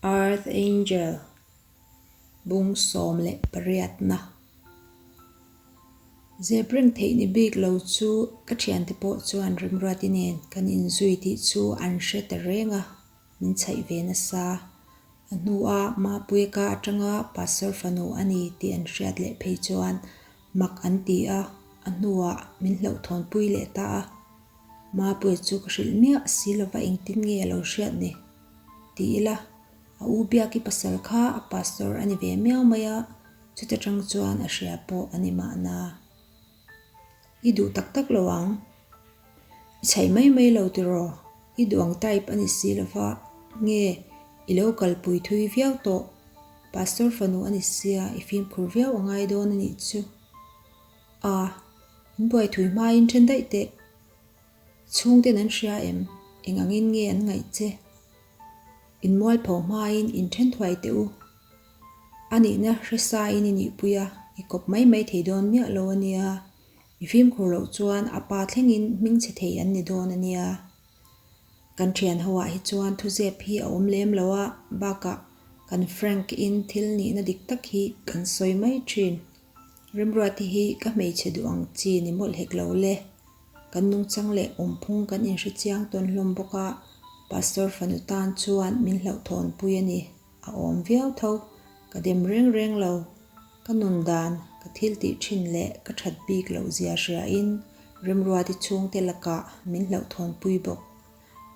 Earth Angel bung 18 na. Zep reng theih ni bik lo chu ka thiante pawh chuan Remruati nen kan inzui tih chu an hre ta reng a, min chhaih ve nasa. A hnua Mapuiaka atanga Pastor fanu a ni tih an hriat leh phei chuan mak an ti a, a hnuah min hlauhthawnpui leh ta a. Mapuia chu ka hrilh miah si lova engtin nge a lo hriat ni? Ti ila, a u Biaki pasal kha a pastor a ni ve miau mai a, chuta tang chuan a hria pawh a ni mahna. I duh tak tak lo ang. I chhaih mai mai lo tiraw? I duh ang type a ni si lova, nge i lo kalpui thui viau tawh? Pastor fanu a ni sia, i fimkhur viau a ngai dawn a nih chu. A, in buai thui hmain then daih teh. Chhungten an hria em? Eng angin nge an ngaih che? In mualpho hmain in then thuai teh u. A nihna hresain i nihpui a, i kawp mai mai thei dawn miah lo a nia. I fimkhur loh chuan a pa thlengin hmingchhe thei an ni dawn a nia. Kan thian ho ah hi chuan thuzep hi a awm lem lo a, bakah kan Frank in thil nihna dik tak hi kan sawi mai thin. Remruati hi ka hmeichhe duh ang chi ni mawlh hek lo le. Kan nungchang leh awmphung kan inhre chiang tawn hlawm bawk a, Pastor fanu tan chuan min hlauhthawnpui a ni. A awm viau tho, ka dem reng reng lo. Ka nun dan, ka thil tih thin leh ka that bik loh zia hriain Remruati chhungte lakah min hlauhthawnpui bawk.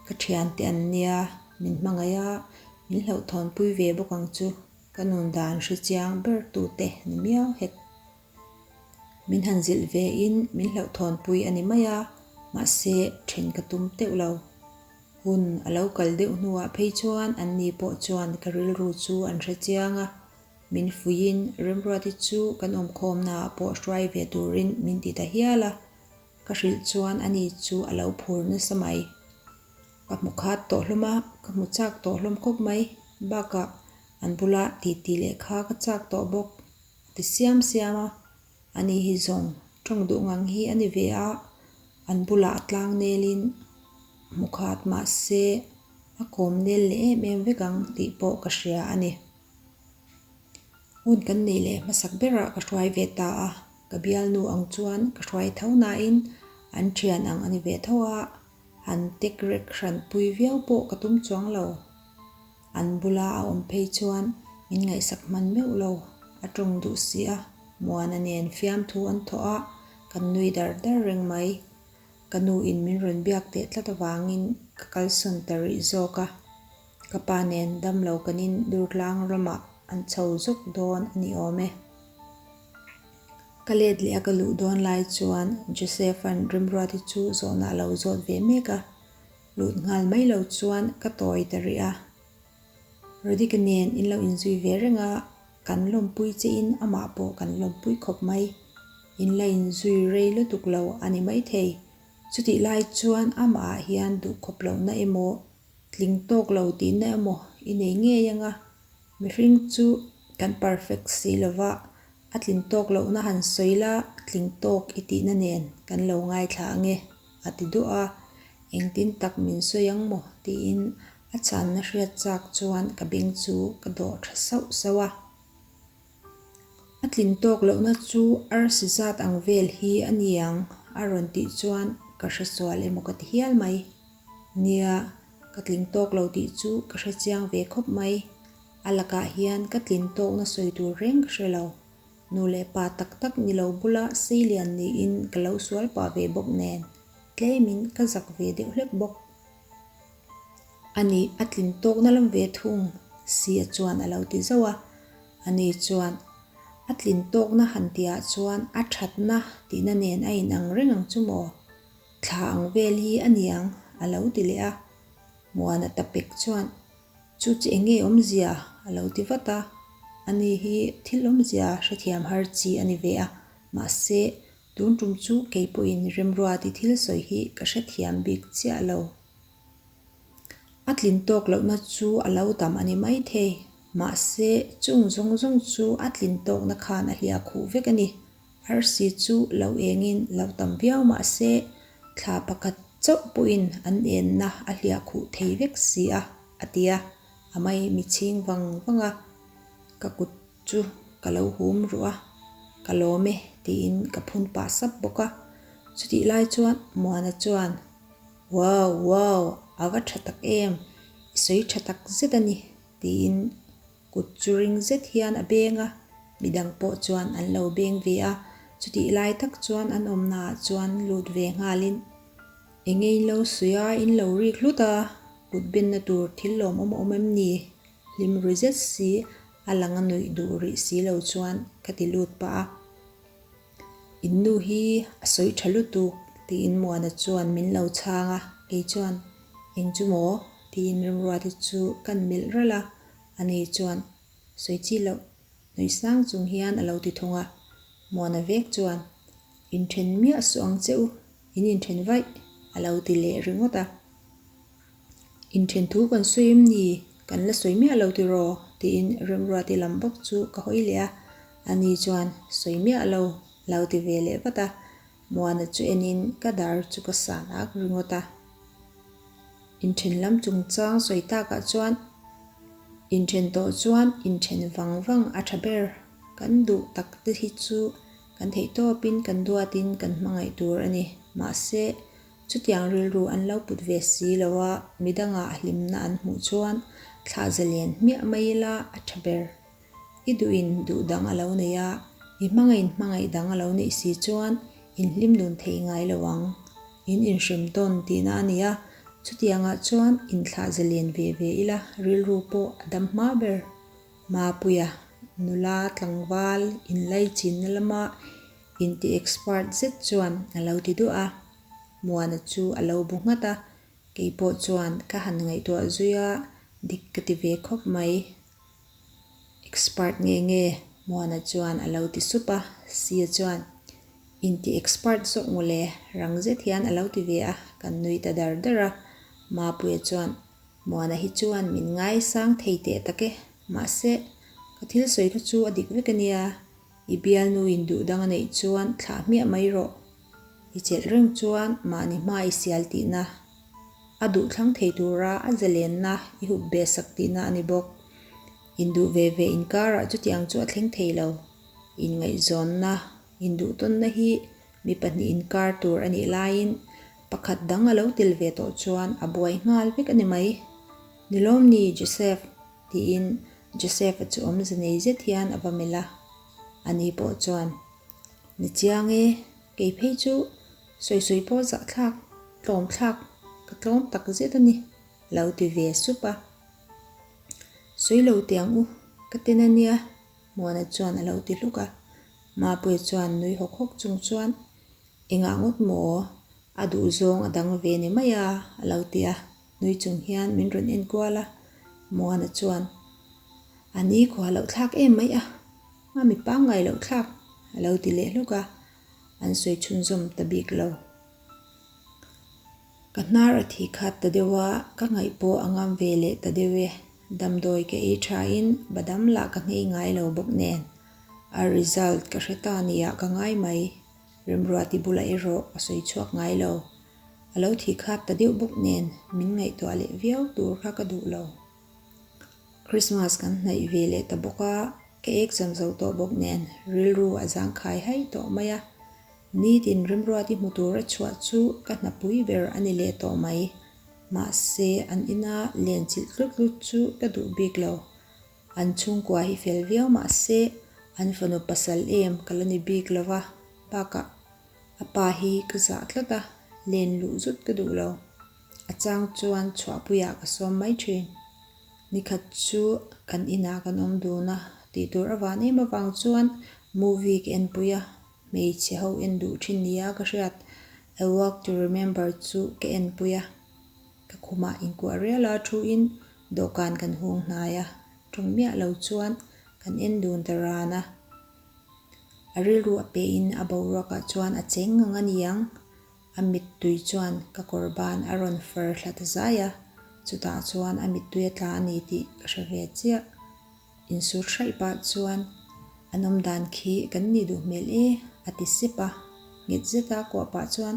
Ka thiante an nia, min hmangaih a, min hlauhthawnpui ve bawk ang chu. Ka nun dan hre chiang ber tute ni miau hek. Min han zilh ve in min hlauhthawnpui a ni mai a, mahse then ka tum teuh lo. Hun a lo kal deuh hnuah phei chuan an ni pawh chuan ka rilru chu an hre chiang a, min fuiin Remruati chu kan awmkhawmnaah pawh hruai ve turin min ti ta hial a, ka hrilh chuan ani chu a lo phur nasa mai. Ka hmu khat tawh hlawm a, ka hmu chak tawh hlawm khawp mai. Bakah an bula titi lehkha ka chak tawh bawk a ti siam siam a. Ani hi zawng tawng duh ngang hi a ni ve a, an bulah a tlang nelin hmu khat mah se a kawm nel leh em em vek ang tih pawh ka hria a ni. Hun kan neih leh hmasak berah ka hruai ve ta a, ka bialnu ang chuan ka hruai tho nain an thian ang a ni ve tho a. Han tek rek hran pui viau pawh ka tum chuang lo. An bula a awm phei chuan min ngaihsak hman meuh lo, a tawng duh si a, Muana nen fiamthu an thawh a, kan nui dar dar reng mai. Ka nu in min rawn biak teh tlat avangin ka kalsawn ta rih zawk a, ka pa nen damlo kanin Durtlang ramah an chho zawk dawn a ni awm e. Ka let leh a ka luh dawn lai chuan Joseph-a'n Remruati chu zawhna a lo zawt ve mek a, lut nghal mai lo chuan ka tawi ta rih a. Rodika nen in lo inzui ve reng a, kan lawmpui che in amah pawh kan lawmpui khawp mai. In la inzui rei lutuk lo a ni maithei. Chutih lai chuan amah ah hian duhkhawp lohna emaw, tling tawk lo tihna emaw i nei ngei ang a, Mihring chu kan perfect si lova, a tlin tawk lohna han sawi la, tling tawk i tihna nen kan lo ngaithla ange, a ti duah a, engtin tak min sawi ang maw tiin a chhanna hriat chak chuan ka beng chu ka dawh tha sauh sauh a. A tlin tawk lohna chu arsi zat ang vel hi a ni ang a rawn tih chuan ka hresual emaw ka ti hial mai. Nia, Ka tling tawk lo tih chu ka hre chiang ve khawp mai. A lakah hian ka tlin tawkna sawi tur reng ka hre lo. Nu leh pa tak tak ni lo bula seilian niin ka lo sual pah ve bawk nen, tlemin ka zak ve deuh hlek bawk. Ani a tlin tawkna lam ve thung, Sia chuan a lo ti zauh a. Ani chuan, A tlin tawkna han tihah chuan a thatna tihna nen a inang reng ang chu maw? Thla ang vel hi a niang, a lo ti leh a. Muana Tapek chuan, Chu chi eng nge awmzia? a lo ti vat a. Ani hi thil awmzia hrethiam har chi a ni ve a, mahse, tun tum chu kei pawhin Remruati thil sawi hi ka hrethiam bik chiah lo. A tlin tawk lohna chu a lo tam a ni maithei, mahse, chung zawng zawng chu a tlin tawkna khan a hliah khuh vek a ni. Arsi chu lo engin lo tam viau mah se, thla pakhat chauh pawhin an enna a hliah khuh thei vek si a, a ti a. A maimichhing vang vang a, ka kut chu ka lo hum ruh a, Ka lawm e tiin ka phun pah sap bawk a. Chutih lai chuan Muana chuan, Wow, wow, a va tha tak em, i sawi tha tak zet a ni tiin kut chu ring zet hian a beng a, midang pawh chuan an lo beng ve a, chutih lai tak chuan an awmnaah chuan lut ve nghalin, Enge in lo sawi a, in lo rik hlut a, kut benna tur thil lawmawm a awm em ni? Hlim ri zet si, a lang a nuih duh rih si lo chuan ka ti lut pah a. In nu hi a sawi tha lutuk tiin Muana chuan min lo chhang a, kei chuan, Eng chu maw? tiin Remruati chu kan melh ralh a, ani chuan sawi chi loh nuih sang chung hian a lo ti thung a. Muana vek chuan, Inthen miah suh ang che u, in inthen vaih a lo ti leh ringawt a. Inthen thu kan sawi em ni? Kan la sawi miah lo tiraw? tiin Remruati lam bawk chu ka hawi leh a, ani chuan sawi miah lo lo ti ve leh vat a, Muana chu enin ka dar chu ka san ak ringawt a. Inthen lam chungchang sawi takah chuan inthen tawh chuan inthen vang vang a tha ber, kan duh tak te hi chu kan theihtawpin kan duatin kan hmangaih tur a ni, mahse Chutiang rilru an lo put ve si lo a, midangah hlimna an hmuh chuan thlah zalen hmiah mai ila a tha ber. I duhin duh dang a lo nei a, i hmangaihin hmangaih dang a lo neih si chuan in hlim dun thei ngai lo ang. In inhrem tawn tihna a ni a, chutiangah chuan inthlah zalen ve ve ila rilru pawh a dam hma ber. Mapuia, nula tlangval inlaichinna lama Inti expert zet chuan a lo ti duah a, Muana chu a lo bu nghat a, kei pawh chuan ka han ngaihtuah zui a, dik ka ti ve khawp mai. Expert nge nge? Muana chuan a lo ti sup a, Sia chuan Inti expert zawk mawle rang zet hian a lo ti ve a, kan nui ta dar dar a, Mapuia chuan Muana hi chuan min ngaisang thei teh tak e, mahse ka thil sawi kha chu a dik vek a nia, I bialnuin duh dang a neih chuan thlah hmiah mai rawh. I chelh reng chuan mahni hma i sial tihna, a duh thlang thei tura a zalenna i hup be sak tihna a ni bawk. Induh ve ve inkarah chutiang chu a thleng thei lo. Inngaihzawnna, induhtawnna hi mi pahnih inkar tur a nih laiin pakhat dang a lo tel ve tawh chuan a buai nghal vek a ni mai. Ni lawm ni, Joseph? Tiin Joseph-a chu awmze nei zet hian a va melh a, ani pawh chuan, Ni chiang e, kei phei chu sawi sawi pawh zahthlak, tlawm thlak, ka tlawm tak zet a ni, lo ti ve sup a. Sawi lo teh ang u, ka ten a nia, Muana chuan a lo ti hluk a. Mapuia chuan nui hawk hawk chung chuan, Engah ngawt maw? A duhzawng a dang ve ni mai a, a lo ti a. Nui chung hian min rawn en kual a, Muana chuan, A ni khua loh thlak em mai a, a mi pangngai loh thlak, a lo ti leh hluk a, an sawi chhunzawm ta bik lo. Ka hnar a thi khat ta deuh a, ka ngaih pawh a ngam ve leh ta deuh e, damdawi ka ei thain badam lah ka nghei ngai lo bawk nen, a result ka hre ta nia ka ngai mai, Remruati bulah erawh ka sawi chhuak ngai lo. A lo thi khat ta deuh bawk nen min ngaihtuah leh viau tur kha ka duh lo. Christmas kan hnaih ve leh ta bawk a, ka exam zo tawh bawk nen rilru a zangkhai haih tawh mai a. Nitin Remruati hmu tura chhuah chu ka hnapui ber a ni leh tawh mai. Mahse an ina len chilh tlut tlut chu ka duh bik lo. An chhungkua hi fel viau mahse an fanu pasal em ka la ni bik lo va, bakah A pa hi ka zah tlat a, len luh zut ka duh lo. A chang chuan chhuahpuiah ka sawm mai thin. Nikhat chu kan inah kan awm dun a, tih tur a van em avang chuan movie ka enpui a, hmeichhe ho en duh thin nia ka hriat. A Walk to Remember chu ka enpui a, ka khumah inkuah rial a thu in dawhkan kan hung hnai a, tawng miah lo chuan kan en dun ta ran a. A rilru a pehin a boruakah chuan a cheng ngang a ni ang. A mittui chuan ka kawr ban a rawn far thla ta zai a, chutah chuan a mittui a tla a ni tih ka hre ve chiah. Insut hraih pah chuan an awm dan khi kan nih duh hmel e a ti sep a, nghet zeta kuah pah chuan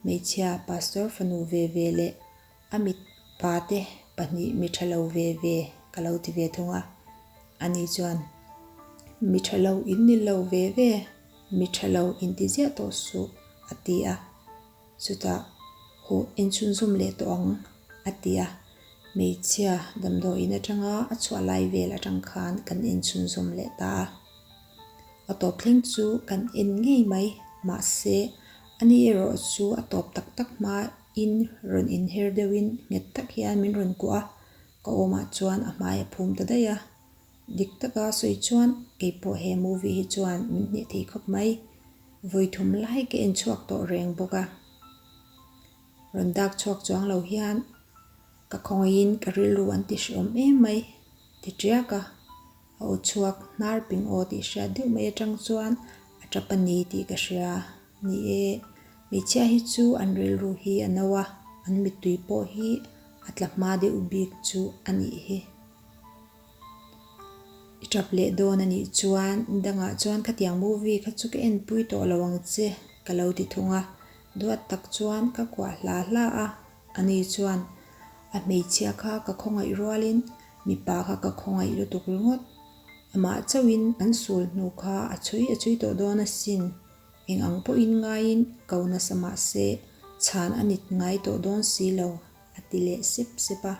hmeichhia pastor fanu ve ve leh a mitpa te. pahnih mi tha lo ve ve ka lo ti ve thung a. Ani chuan, Mi tha lo in ni lo ve ve, mi tha lo in ti ziah tawh suh, a ti a. Chutah, Huh, en chhunzawm leh tawh ang, a ti a. Hmeichhia damdawiin atanga a chhuah lai vel atang khan kan en chhunzawm leh ta a. A tawp thleng chu kan en ngei mai, mahse, ani erawh chu a tawp tak tak hmain rawn inher deuhin nghet tak hian min rawn kuah a, ka awmah chuan a hmai a phum ta daih a. Dik taka sawi chuan kei pawh he movie hi chuan min hneh thei khawp mai. Vawi thum lai ka en chhuak tawh reng bawk a. Rawn dak chhuak chuang lo hian ka khawngaihin ka rilru an ti hreawm em mai ti tiak a. A aw chhuak hnar ping aw tih hriat deuh mai atang chuan a tap a ni tih ka hria. Ni e, hmeichhia hi chu an rilru hi a no a, an mittui pawh hi a tla hma deuh bik chu a nih hi. I tap leh dawn a nih chuan dangah chuan khatiang movie kha chu ka enpui tawh lo ang che ka lo ti thung a, duat tak chuan ka kuah hla hla a, ani chuan a hmeichhia kha ka khawngaih rualin mipa kha ka khawngaih lutuk ringawt, amah chauhin an sul hnu kha a chhui a chhui tawh dawn asin, eng ang pawhin ngaiin ko nasa mah se chhan a nit ngai tawh dawn si lo a ti leh sep sep a.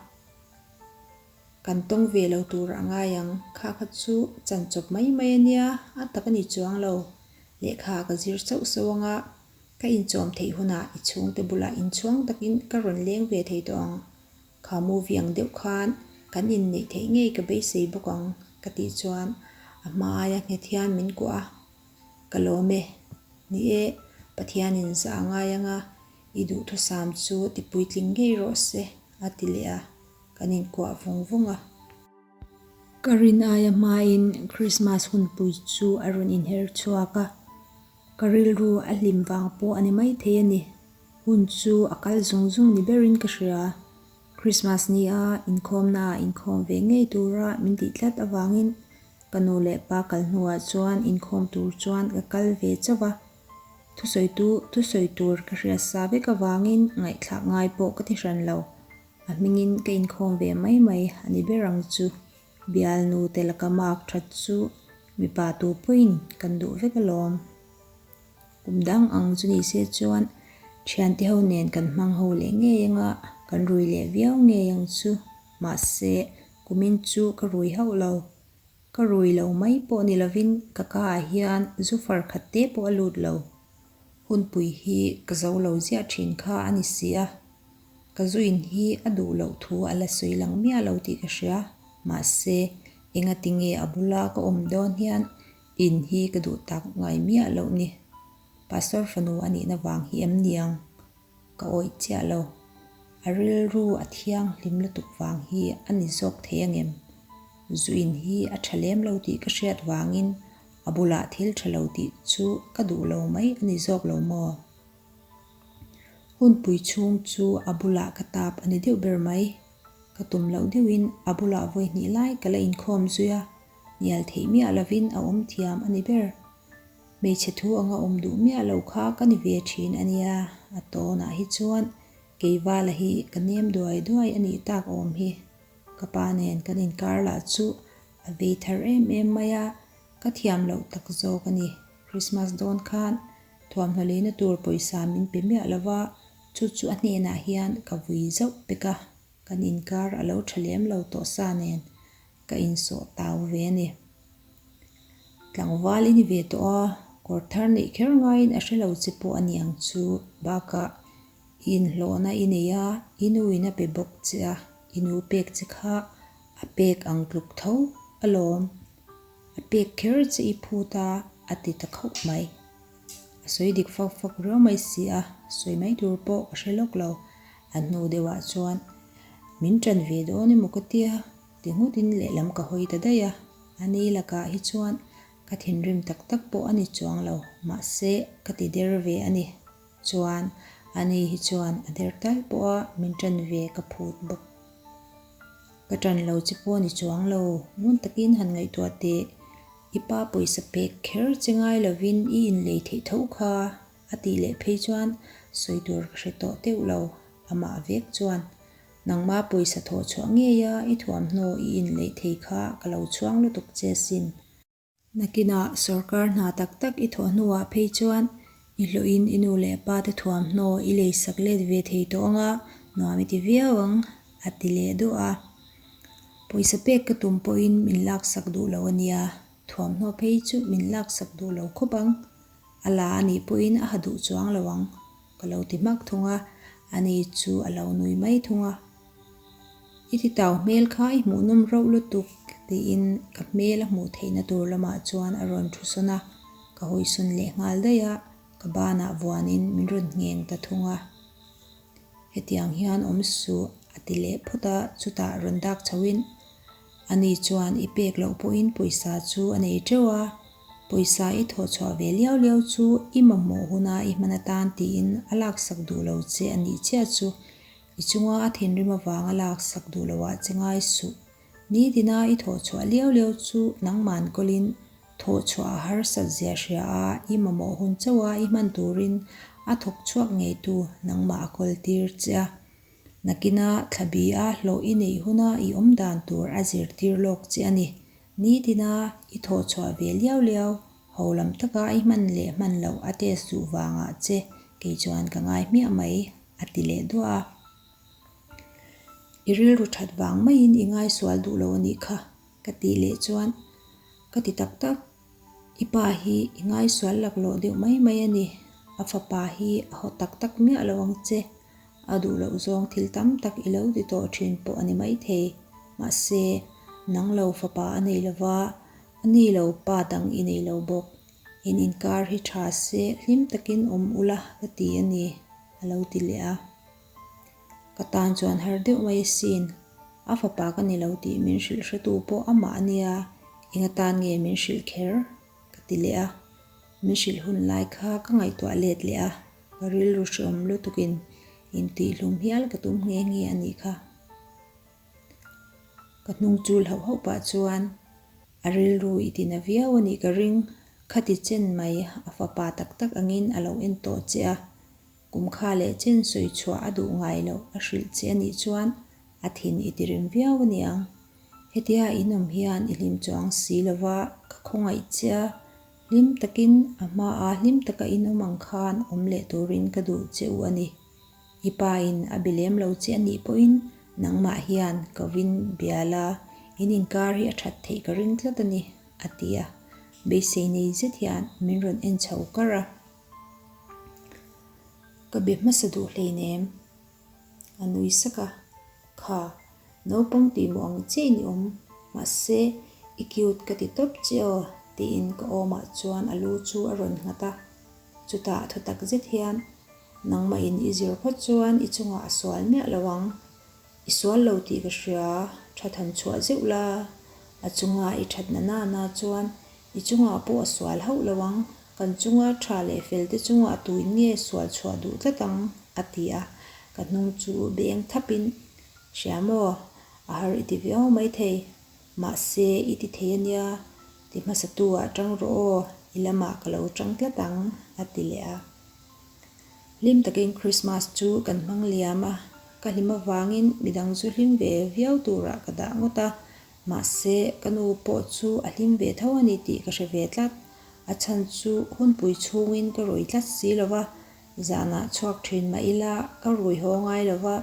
Kan tawng ve lo tur a ngai ang, kha kha chu chan chawp mai mai a nia, a tak a ni chuang lo. Lehkha ka zir chauh so anga ka inchawm theih hunah i chhungte bulah inchhuang takin ka rawn leng ve thei tawh ang. Kha movie ang deuh khan kan inneih theih ngei ka beisei bawk ang ka tih chuan a hma aia nghet hian min kuah a, Ka lawm e. Ni e, Pathianin zah a ngai anga i duhthusam chu ti puitling ngei rawh se a ti leh a. Kan inkuah vawng vawng a. Ka rin aia hmain Christmas hunpui chu a rawn inher chhuak a, ka rilru a hlim vang pawh a ni maithei a ni. Hun chu a kal zung zung ni berin ka hria. Christmas nia inkhawmnaah inkhawm ve ngei tura min tih tlat avangin ka nu leh pa kal hnuah chuan inkhawm tur chuan ka kal ve chauh a. Thusawitu thusawi tur ka hriat sa vek avangin ngaihthlak ngai pawh ka ti hran lo. A hmingin ka inkhawm ve mai mai a ni ber ang chu. Bialnu te laka mark that chu mipa tu pawhin kan duh vek alawm. Kum dang ang chu ni se chuan thiante ho nen kan hmang ho leh ngei anga kan rui leh viau ngei ang chu. Mahse, kumin chu ka rui hauh lo. Ka rui lo mai pawh ni lovin ka ka ah hian zu far khat te pawh a lut lo. Hunpui hi ka zo lo ziah thin kha a ni si a. Ka zuin hi a duh loh thu a la sawi lang miah lo tih ka hria. Mahse, engati nge a bula ka awm dawn hian in hi ka duh tak ngai miah loh ni. Pastor fanu a nihna vang hi em niang? Ka awih chiah lo. A rilru a thianghlim lutuk vang hi a ni zawk thei angem? Zuin hi a tha lem lo tih ka hriat vangin a bulah thil tha lo tih chu ka duh lo mai a ni zawk lo maw? Hunpui chhung chu a bulah ka tap a ni deuh ber mai. Ka tum loh deuhin a bulah vawi hnih lai ka la inkhawm zui a, hnial theih miah lovin a awm thiam a ni ber. Hmeichhe thu anga awm duh miah lo kha ka ni ve thin a nia, a tawnah hi chuan Keivala hi ka nem duai duai a nih tak awm hi. Ka pa nen kan inkar lah chu a vei thar em em mai a, ka thiam loh tak zawk a ni. Christmas dawn khan thuamhnaw leina tur pawisa min pe miah lo va, chu chu a hnenah hian ka vui zauh pek a, kan inkar a lo tha lem lo tawh sa nen ka insawh tau ve a ni. Tlangval i ni ve tawh a, kawr thar neih kher ngaiin a hre lo che pawh a ni ang chu, bakah i inhlawhna i nei a, i nu in a pe bawk che a, i nu pek che kha a pek ang tluk tho alawm, a pek kher che i phut a, a ti ta khauh mai. A sawi dik fak fak riau mai si a, sawi mai tur pawh ka hre lawk lo. A hnu deuhah chuan min ṭan ve dawn emaw ka tia, ti nghutin lehlam ka hawi ta daih a. A ni lakah hi chuan ka thinrim tak tak pawh a ni chuang lo, mahse ka ti der ve a ni. Chuan a ni hi chuan a der tal pawha min ṭan ve ka phut bawk. Ka ṭan lo che pawh a ni chuang lo, ngun takin han ngaihtuah teh. I pa pawisa pek kher che ngai lovin i inlei theih tho kha, a tih leh phei chuan sawi tur ka hre tawh teuh lo, amah vek chuan. Nangma pawisa thawh chhuah ngei a, i thuamhnaw i inleih thei kha ka lo chhuang lutuk che asin. Nakinah sorkar hna tak tak i thawh hnuah phei chuan i hlawhin i nu leh pa te thuamhnaw i lei sak let ve thei tawh anga nuam i ti viau ang, a ti leh duah a. Pawisa pek ka tum pawhin min laksak duh lo a nia, thuamhnaw phei chu min laksak duh lo khawp ang. A la a nih pawhin a ha duh chuang lo ang, ka lo ti hmak thung a, ani chu a lo nui mai thung a. I ti tau hmel kha i hmuhnawm rauh lutuk tiin ka hmel a hmuh theihna tur lamah chuan a rawn thu sawn a, ka hawi sawn leh nghal daih a, ka banah vuanin min rawn ngheng ta thung a. Hetiang hian awm suh a ti leh phawt a, chutah rawn dak chhoin Ani chuan i pek loh pawhin pawisa chu a nei teuh a, pawisa i thawh chhuah ve liau liau chu i mamawh huna i hman atan tiin a laksak duh lo che a nih chiah chu i chunga a thinrim avanga laksak duh loah che ngai suh. Nitina i thawh chhuah liau liau chu nangman kawlin thawh chhuah a harsat zia hria a, i mamawh hun chauha i hman turin a thawk chhuak ngeitu nangmah a kawl tir che a. Nakina thlabi a hlawh i neih huna i awm dan tur a zirtir lawk che a ni. Nitina i thawh chhuah ve liau liau, ho lam taka i hman leh hman loh a test duh vangah che kei chuan ka ngai hmiah mai, a ti leh duah a. I rilru that vang maiin i ngaisual duh lo a nih kha, ka tih leh chuan ka ti tak tak. I pa hi i ngaisual laklawh deuh mai mai a ni. A fapa hi a haw tak tak miah lo ang che. A duh loh zawng thil tam tak i lo ti tawh thin pawh a ni maithei. Mahse, nang lo fapa a nei lo va, a ni lo pa dang i nei lo bawk. In inkar hi tha se hlim takin awm ula ka ti a ni, a lo ti leh a. Ka tan chuan har deuh mai asin, a fapa ka ni lo tih min hrilh hretu pawh amah a nia, eng atan nge min hrilh kher? ka ti leh a. Min hrilh hun lai kha ka ngaihtuah let leh a, ka rilru hreawm lutukin intihhlum hial ka tum nghe nghe a nih kha. Ka hnung chul hauh hauh pah chuan a rilru i tina viau a nih ka ring, khati chen mai a fapa tak tak angin a lo en tawh che a, kum kha leh chen sawi chhuah a duh ngai loh a hrilh che a nih chuan a thin i tirim viau a niang. Hetia in awm hian i hlim chuang si lova ka khawngaih che a, hlim takin a hmaa hlim taka in awm ang khan awm leh turin ka duh che u a ni. I pa in a be lem lo che a nih pawhin nangmah hian ka vin bial a, in inkar hi a that theih ka ring tlat a ni, a ti a. Beisei nei zet hian min rawn en chho kar a. Ka be hmasa duh hleinem, a nui sak a. Kha, naupang tih maw ang chiah i ni awm, mahse i cute ka ti tawp che aw, tiin ka awmah chuan a lu chu a rawn nghat a. Chutah thaw tak zet hian, Nangmah in i zir phawt chuan i chungah a sual miah lo ang. I sual lo tih ka hria, tha than chhuah zeuh la. A chunga i that na nana chuan i chungah pawh a sual hauh lo ang. Kan chunga tha leh fel te chungah tuin nge sual chhuah duh tlat ang? a ti a. Ka hnung chu beng thapin, Hria maw? A har i ti viau maithei. Mahse, i ti thei a nia, ti hmasa tu ah tang rawh aw, i lamah ka lo tang tlat ang, a ti leh a. Hlim takin Krismas chu kan hmang liam a, ka hlim avangin midang chu hlim ve viau turah ka dah ngawt a, mahse, ka nu pawh chu a hlim ve tho a ni tih ka hre ve tlat. A chhan chu hunpui chhungin ka rui tlat si lo va, zanah chhuak thin mah ila ka rui haw ngai lo va,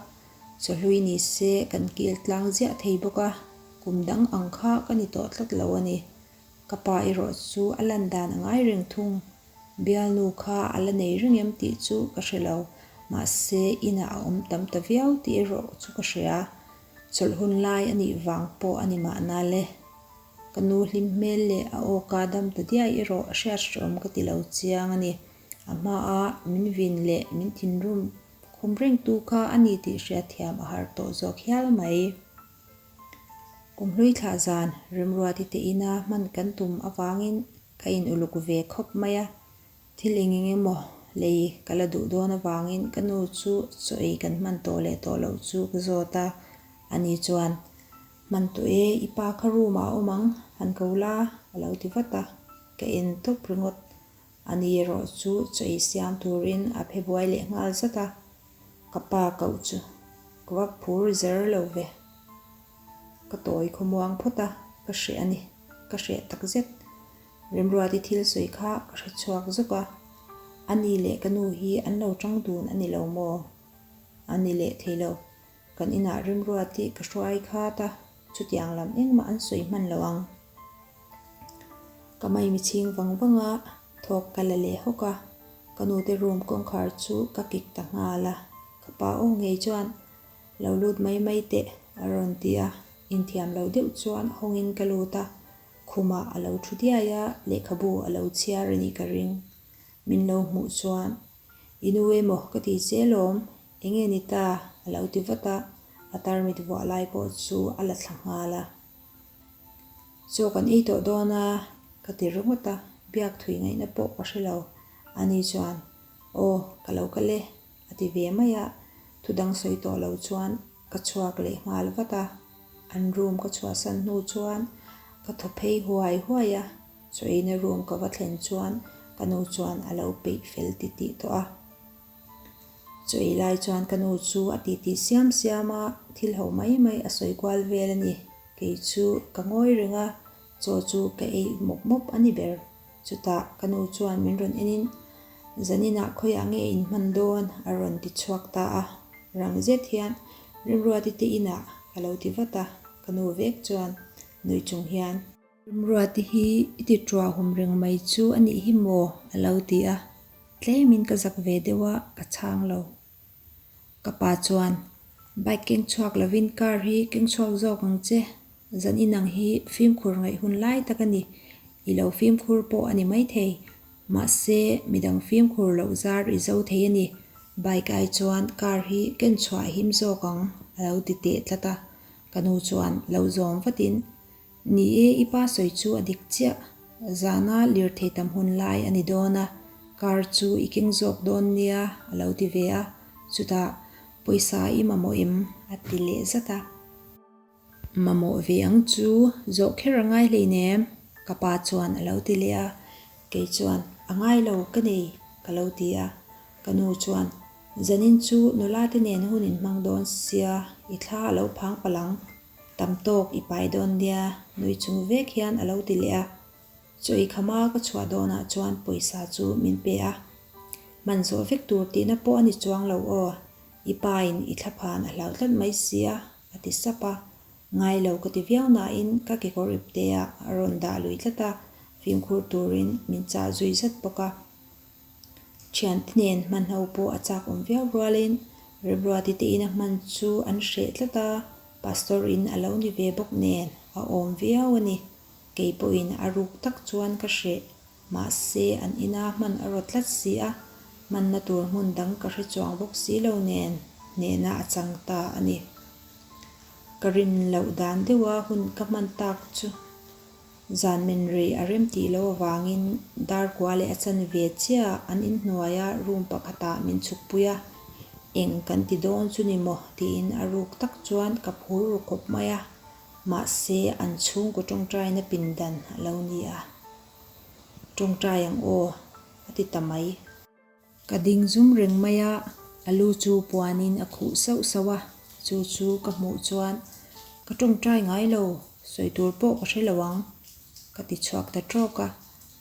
Chawhlui ni se kan kil tlang ziah thei bawk a, kum dang ang kha ka ni tawh tlat lo a ni. Ka pa erawh chu a lan dan a ngai reng thung. Bialnu kha a la nei reng em tih chu ka hre lo, mahse inah a awm tam ta viau tih erawh chu ka hria. Chawlh hun lai a nih vang pawh a ni mahna le. Ka nu hlim hmel leh a awka dam ta diai erawh hriat hreawm ka ti lo chiang a ni. A hmaa min vin leh min thinrim Khum rengtu kha a ni tih hriatthiam a har tawh zawk hial mai. Kum hlui thlah zan Remruati te ina hman kan tum avangin ka in uluk ve khawp mai a, thil eng eng emaw lei ka la duh dawn avangin ka nu chu chaw ei kan hman tawh leh tawh loh chu ka zawt a, ani chuan, Hman tawh e, i pa kha room ah a awm ang, han ko la, a lo ti vat a, ka en tawp ringawt. Ani erawh chu chaw ei siam turin a phe buai leh nghal zat a, ka pa koh chu. Ka va phur zer lo ve. Ka tawi khawmuang phawt a, ka hreh a ni. Ka hreh takzet. Remruati thil sawi kha ka hre chhuak zawk a, a ni leh ka nu hi an lo tang dun a ni lo maw? A ni leh thei lo. Kan inah Remruati ka hruai khat a, chutiang lam engmah an sawi hman lo ang. Ka maimi chhing vang vang a, thawk ka la leh hawk a, ka nute room kawngkhar chu ka kik ta nghal a, ka pa aw ngei chuan Lo lut mai mai teh a rawn ti a, inthiam lo deuh chuan hawngin ka lut a, khumah a lo thu diai a, lehkhabu a lo chhiar a nih ka ring. Min lo hmuh chuan, I nu emaw ka ti che lawm, enge ni ta? a lo ti vat a, a tarmit vuah lai pawh chu a la thla nghal a. Chaw kan ei tawh dawn a, ka ti ringawt a, biak thui ngaihna pawh ka hre lo. Ani chuan, Aw, ka lo kal e, a ti ve mai a, thudang sawi tawh lo chuan ka chhuak leh nghal vat a, an room ka chhuahsan hnu chuan ka thaw phei huai huai a, chaw-eina room ka va thlen chuan ka nu chuan a lo peih fel titih tawh a. Chaw-ei lai chuan ka nu chu a titih siam siam a, thil ho mai mai a sawi kual vel a ni, kei chu ka ngawi reng a, chaw chu ka ei mawp mawp a ni ber. Chutah ka nu chuan min rawn enin, Zaninah khawiah nge in hman dawn? a rawn ti chhuak ta a. Rang zet hian Rimruati te inah ka lo ti vat a, ka nu vek chuan nui chung hian. Rimruati hi i ti ṭuah hum reng mai chu a nih hi maw? a lo ti a, tlemin ka zak ve deuh a, ka chhang lo. Ka pa chuan, Bike keng chhuak lovin car hi keng chhuak zawk ang che, zan inang hi fimkhur ngaih hun lai tak a ni, i lo fimkhur pawh a ni maithei, mahse midang fimkhur loh zar i zo thei a ni, bike ai chuan car hi ken chhuah him zawk ang a lo ti teh tlat a, ka nu chuan lo zawm vatin, Ni e, i pa sawi chu a dik chiah. Zana lirthei tam hun lai a ni dawn a, car chu i keng zawk dawn nia a lo ti ve a, chutah pawisa i mamawh em? a ti leh zat a. Mamawh ve ang chu, zawh kher a ngai hleinem, ka pa chuan a lo ti leh a, kei chuan a ngai lo ka nei ka lo ti a, ka nu chuan zanin chu nula te nen hun inhmang dawn sia, i thla a lo phang palh ang Tam tawk i pai dawn nia, nui chung vek hian a lo ti leh a. Chaw i khama ka chhuah dawnah chuan pawisa chu min pe a. Hman zawh vek tur tihna pawh a ni chuang lo aw, i pain i thlaphan a hlau tlat mai si a, a ti sap a. Ngai lo ka ti viau nain ka kekawr ipteah a rawn dah lui tlat a, fimkhur turin min chah zui zat bawk a. Thiante nen hmanho pawh a chak awm viau rualin Remruati te ina hman chu an hreh tlat a, Pastor in a lo ni ve bawk nen a awm viau a ni. Kei pawhin a ruk tak chuan ka hreh, mahse an ina hman a rawt tlat si a, hmanna tur hmun dang ka hre chuang bawk si lo nen hnehna a chang ta a ni. Ka rin loh dan deuha hun ka hman tak chu. Zan men rei a rem tih loh avangin dar kua leh a chan ve chiah an inhnuaia room pakhatah min chhukpui a, eng kan ti dawn chu ni maw tiin a ruk tak chuan ka phur ru khawp mai a, mahse an chhungkaw tawngtaina pindan a lo ni a. Tawngtai ang aw a ti ta mai. Ka ding zum reng mai a, a lu chu puanin a khuh sauh sauh a, chu chu ka hmuh chuan ka tawngtai ngai lo, sawi tur pawh ka hre lo ang, ka ti chhuak ta tawk a,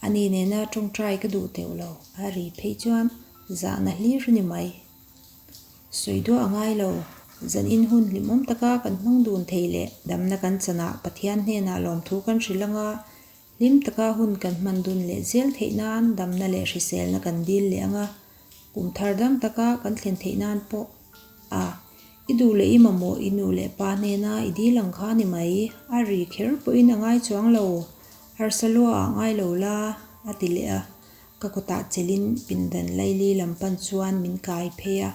ani nena tawngtai ka duh teuh lo, a ri phei chuan zahna hlir a ni mai. Sawi duah a ngai lo, zanin hun hlimawm taka kan hmang dun thei leh damna kan chanah Pathian hnenah lawmthu kan hrilh anga, Hlim taka hun kan hman dun leh zel theih nan damna leh hriselna kan dil leh ang a, kum thar dam taka kan thlen theih nan pawh a i duh leh i mamawh i nu leh pa hnena i dil ang kha ni mai, a ri kher pawhin a ngai chuang lo, harsa lua ah ngai lo la, a ti leh a, ka kutah chelin pindan laili lam pan chuan min kai phei a.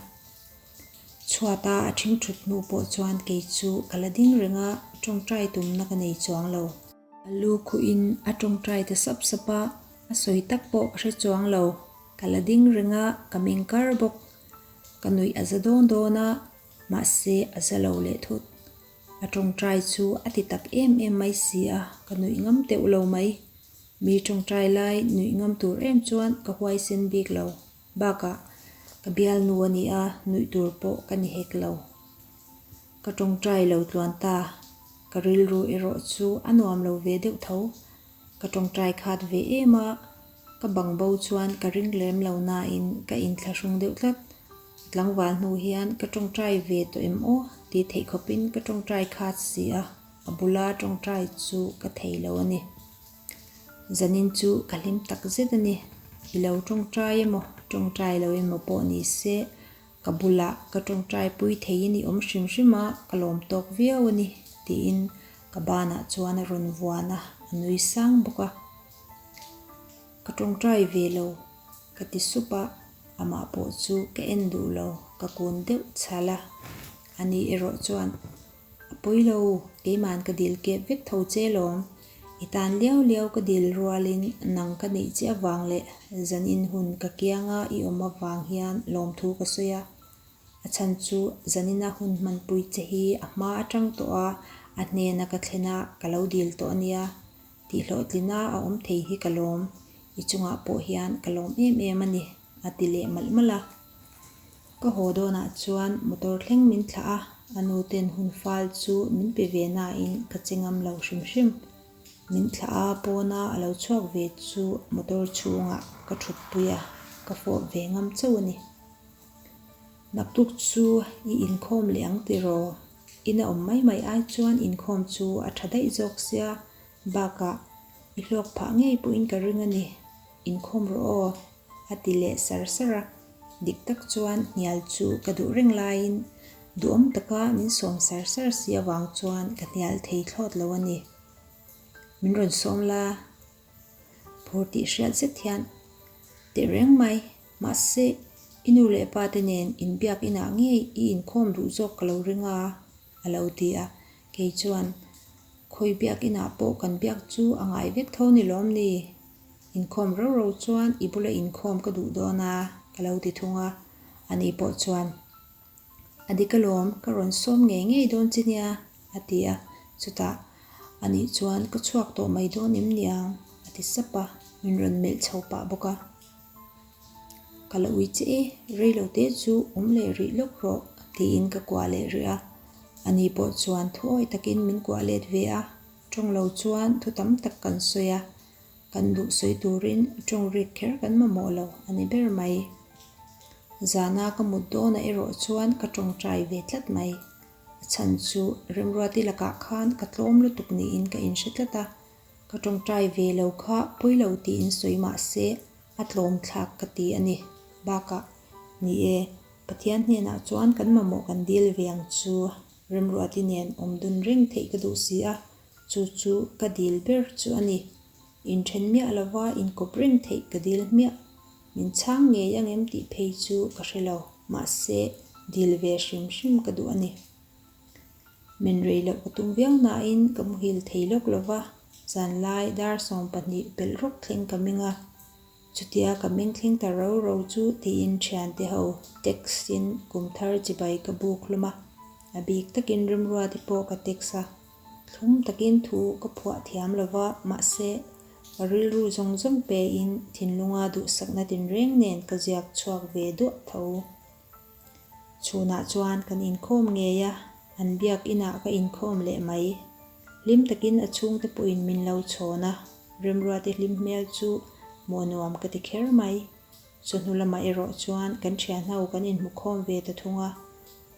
Chhuata a ṭhing ṭhut hnu pawh chuan kei chu ka la ding reng a, ṭawngṭai tumna ka nei chuang lo. A lu khuhin a tawngtai ta sap sap a, a sawi tak pawh ka hre chuang lo. Ka la ding reng a, ka meng kar bawk. Ka nuih a za dawn dawn a, mahse a za lo leh thut. A tawngtai chu a ti tak em em mai si a, ka nuih ngam teuh lo mai. Mi tawngtai lai nuih ngam tur em chuan ka huaisen bik lo. Bakah, ka bialnu a ni a, nuih tur pawh ka ni hek lo. Ka tawngtai lo tluan ta, ka rilru erawh chu a nuam lo ve deuh tho. Ka tawngtai khat ve em a, ka bang bo chuan ka ring lem lo nain ka inthlahrung deuh tlat. Tlangval hnu hian ka tawngtai ve tawh em aw tih theih khawpin ka tawngtai khat si a, a bula tawngtai chu ka thei lo a ni. Zanin chu ka hlim tak zet a ni. I lo tawngtai emaw tawngtai lo emaw pawh ni se, ka bulah ka tawngtai pui theiin i awm hrim hrim a, ka lawm tawk viau a ni, tiin ka banah chuan a rawn vuan a, a nui sang bawk a. Ka tawngtai ve lo, ka ti sup a, amah pawh chu ka en duh lo, ka kun deuh chhal a. Ani erawh chuan, A pawi lo, keiman ka dil kep vek tho che lawm. I tan liau liau ka dil rualin nang ka neih che avang leh zanin hun ka kianga i awm avang hian lawmthu ka sawi a. A chhan chu zanina hun hmanpui che hi a hma atang tawh a, a hnena ka thlen a ka lo dil tawh a nia. Tihhlawhtlina a awm thei hi ka lawm, i chungah pawh hian ka lawm em em a ni, a ti leh malh malh a. Ka haw dawnah chuan motor thleng min thlah a, a nu ten hun fal chu min pe ve nain ka che ngam lo hrim hrim. Min thlah a, pawna a lo chhuak ve chu motor chhungah ka thutpui a, ka fawp ve ngam chauh a ni. Naktuk chu i inkhawm leh ang tiraw? Ina awm mai mai ai chuan inkhawm chu a tha daih zawk sia, bakah i hlawk phah ngei pawhin ka ring a ni. Inkhawm rawh aw, a ti leh sar sar a. Dik tak chuan hnial chu ka duh reng laiin duhawm taka min sawm sar sar si avang chuan ka hnial thei thlawt lo a ni. Min rawn sawm la, phur tih hriat zet hian teh reng mai. Mahse, i nu leh pa te nen inbiak inah ngei i inkhawm duh zawk ka lo ring a, a lo ti a. Kei chuan, Khawi biak inah pawh kan biak chu a ngai vek tho ni lawm ni? Inkhawm ro ro chuan i bula inkhawm ka duh dawn a, ka lo ti thung a. Ani pawh chuan, A dik alawm, ka rawn sawm ngei ngei dawn che nia, a ti a. Chutah, Anih chuan ka chhuak tawh mai dawn em niang? a ti sap a, min rawn melh chho pah bawk a. Ka la ui che e, rei lo te chu awm leh rih lawk rawh, tiin ka kuah leh rih a. Ani pawh chuan thuawi takin min kuah let ve a, tawng lo chuan thu tam tak kan sawi a. Kan duh sawi turin tawng rik kher kan mamawh lo a ni ber mai. Zana ka mut dawnah erawh chuan ka tawngtai ve tlat mai. A chhan chu Remruati lakah khan ka tlawm lutuk niin ka inhre tlat a, ka tawngtai ve lo kha pawi lo tiin sawi mah se a tlawm thlak ka ti a ni. Bakah, ni e, Pathian hnenah chuan kan mamawh kan dil ve ang chu Remruati nen awm dun reng theih ka duh si a, chu chu ka dil ber chu a ni. Inthen miah lova inkawp reng theih ka dil hmiah. Min chhang ngei ang em tih phei chu ka hre lo, mahse dil ve hrim hrim ka duh a ni. Men rei loh ka tum viau nain ka muhil thei lawk lova, zanlai dar 12 pelh rawk thleng ka meng a. Chutia ka meng thleng ta ro ro chu tiin thiante ho text in kum thar chibai ka buk hlawm a, a bik takin Remruati pawh ka text a, thlum takin thu ka phuah thiam lo va, mahse ka rilru zawng zawng pe in thinlunga duhsakna tinreng nen ka ziak chhuak ve duah tho. Chhunah chuan kan inkhawm ngei a, an biak inah ka inkhawm leh mai. Hlim takin a chhungte pawhin min lo chhawn a, Remruati hlim hmel chu hmuh nuam ka ti kher mai. Chawhnu lamah erawh chuan kan thianho kan inhmukhawm ve ta thung a,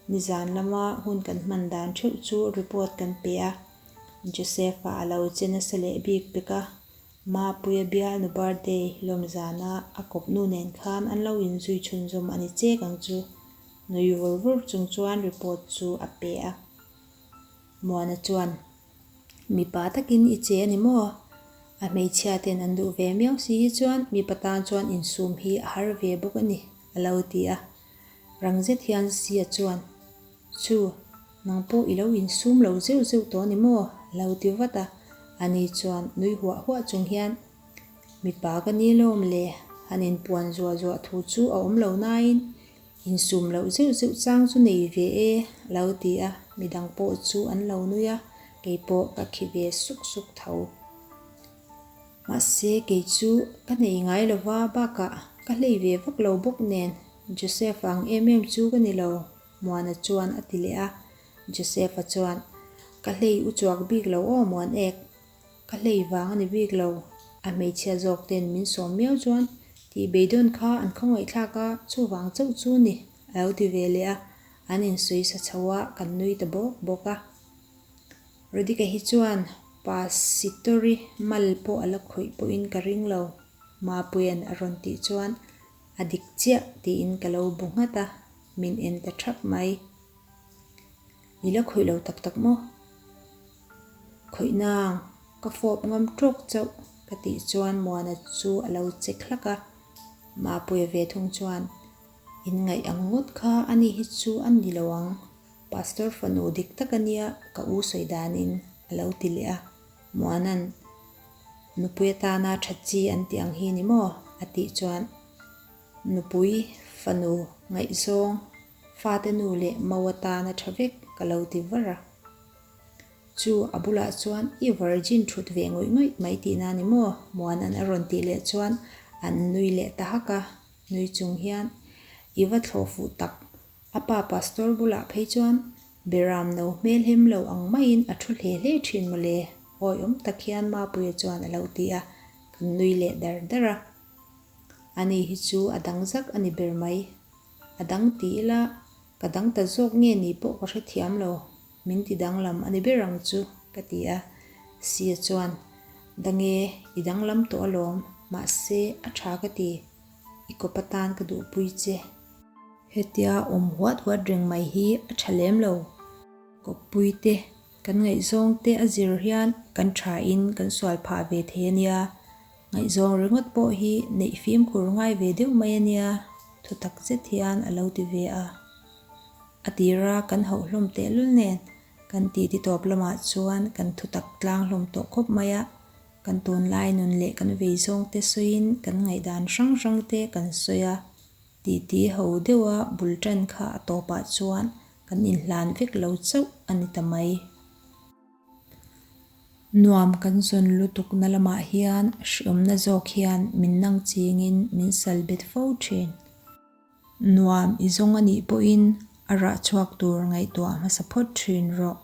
nizan lama hun kan hman dan theuh chu report kan pe a, Joseph-a a lo che nasa leh bik pek a, Mapuia bialnu birthday lawmzana a kawpnu nen khan an lo inzui chhunzawm a ni chek ang chu. Nui vur vur chung chuan report chu a pe a. Muana chuan, Mipa takin i che a ni maw? A hmeichhia ten an duh ve miau si hi chuan mipa tan chuan insum hi a har ve bawk a ni, a lo ti a. Rang zet hian Sia chuan, Chu, nang pawh i lo insum lo zeuh zeuh tawh a ni maw? a lo ti vat a. Ani chuan nui huah huah chung hian, Mipa ka ni lawm le, han inpuan zuah zuah thu chu a awm lo nain insum loh zeuh zeuh chang chu nei ve e, a lo ti a. Midang pawh chu an lo nui a, kei pawh ka khi ve suk suk tho. Mahse, kei chu ka nei ngai lo va, bakah ka hlei ve vak lo bawk nen Joseph ang em em chu ka ni lo, Muana chuan a ti leh a. Joseph-a chuan, Ka hlei u chuak bik lo aw Muan ek, ka hlei vang a ni bik lo, a hmeichhia zawk ten min sawm miau chuan tih beidawn kha an khawngaihthlak a, chuvang chauh chu ni, a lo ti ve leh a, an insawi sa chho a, kan nui ta bawk bawk a. Radhika hi chuan Pasitori mal pawh a la khawih pawhin ka ring lo, Mapuia'n a rawn tih chuan a dik chiah tiin ka lo bu nghat a, min en ta thap mai. I la khawih lo tak tak maw? Khawih nang, ka fawp ngam tawk chauh ka tih chuan Muana chu a lo che hlak a, Mapuia ve thung chuan Inngaih ang ngawt kha ani hi chu a ni lo ang. Pastor fanu dik tak a nia ka u sawi danin a lo ti leh a, Muana'n nupui atana tha chi an tih ang hi ni maw? a tih chuan nupui fanu ngaihzawng fate nu leh mo atana tha vek ka lo ti var a. Chu a bulah chuan i virgin thut ve ngawih ngawih mai tihna ni maw? Muana'n a rawn tih leh chuan an nui leh ta hak a, nui chung hian i va thlawh fuh tak A pa pastor bulah phei chuan Beram no hmel hem lo ang maiin a thu hle hle thin mawle, awiawm tak hian Mapuia chuan a lo ti a, kan nui leh dar dar a. Ani hi chu a dang zak a ni ber mai. A dang ti ila ka dang ta zawk nge ni pawh ka hrethiam lo, min ti danglam a ni ber ang chu ka ti a. Sia chuan, Dange, i danglam tawh alawm, mahse a tha ka ti, i kawp atan ka duhpui che. Hetia awm huat huat reng mai hi a tha lem lo. Kawppui te, kan ngaihzawng te a zir hian kan tha in kan sual phah ve thei a nia. Ngaihzawng ringawt pawh hi neih fimkhur ngai ve deuh mai a nia, thu tak zet hian a lo ti ve a. A tira kan hauh hlawm tehlul nen kan titi tawp lamah chuan kan thu tak tlang hlawm tawh khawp mai a. Kan tunlai nun leh kan veizawng te sawiin kan ngaihdan hrang hrang te kan sawi a. Titi ho deuha bul tan kha a tawpah chuan kan inhlan vek lo chauh a ni ta mai. Nuam kan zawn lutukna lamah hian hriawmna zawk hian min nang chingin min sal bet fo thin. Nuam i zawng a nih pawhin a rah chhuak tur ngaihtuah hmasa phawt thin rawh.